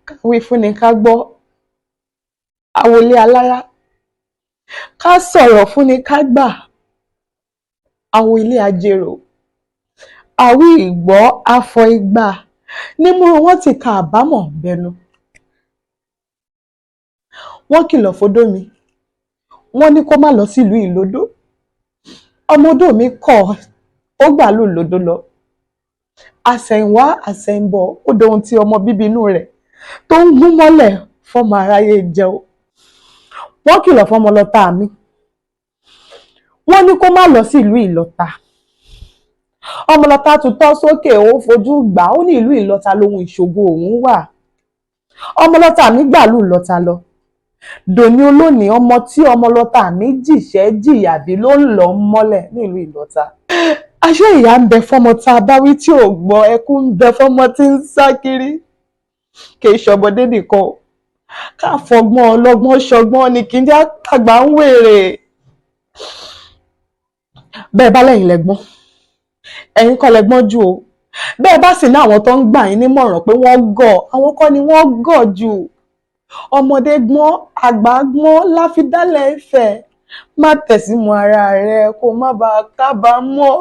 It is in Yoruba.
Ká wí fúnni ká gbọ́, àwọlé alára. Ká sọ̀rọ̀ fúnni ká gbà, àwo ilé ajérò. Àwí ìgbọ́ afọ igba nímú wọn ti ka àbámọ̀ bẹnu. Wọ́n kìlọ̀ fódó mi, wọ́n ní kó má lọ sílùú Ìlódó. Ọmọ odó mi kọ̀, ó gbàlú Ìlódó lọ. Àsẹ̀yìnwá àsẹ̀yìnbọ̀, ó dohun tí ọmọ bíbí inú rẹ̀ tó ń gún mọ́lẹ̀ fọ́mọ aráyé jẹun. Wọ́n kìlọ̀ fọ́mọ lọ́tà mi, wọ́n ní kó má lọ sí ìlú Ìlọ́ta. Ọmọlọ́ta tutọ́ sókè, ó fojú gbà ó, ní ìlú Ìlọ́ta lohun ìṣògo òun wà. Ọmọlọ́ta mi gbàlú Ìlọ́ta lọ. Dòní olónìí, ọmọ tí ọmọlọ́ta mi jìṣẹ́ jìyà bí ló ń lọ mọ́lẹ̀ nílùú Ìlọ́ta. Àṣé ìyà ń bẹ fọ́mọ tá a bá wí tí ò gbọ́, ẹkún ń bẹ fọ́mọ tí ń sá kiri. Kì í ṣọmọdé nìkan, ká fọgbọ́n ọlọ́gbọ́n ṣọgbọ́n ni kì í jẹ́ àgbà ń wèrè. Bẹ́ẹ̀ bá lẹ́yìn lẹ́gbọ́n, ẹ̀yin kọ́ lẹ́gbọ́n jù o. Bẹ́ẹ̀ bá sì ní àwọn tó ń gbà yín nímọ̀ràn pé wọ́n gọ̀, àwọn kọ́ ni wọ́n gọ̀ jù. Ọmọdé gbọ́n, àgbà gbọ́n láfidálẹ̀ ìfẹ́. Má tẹ̀símọ́ ara rẹ kó má bàa kábàámọ̀.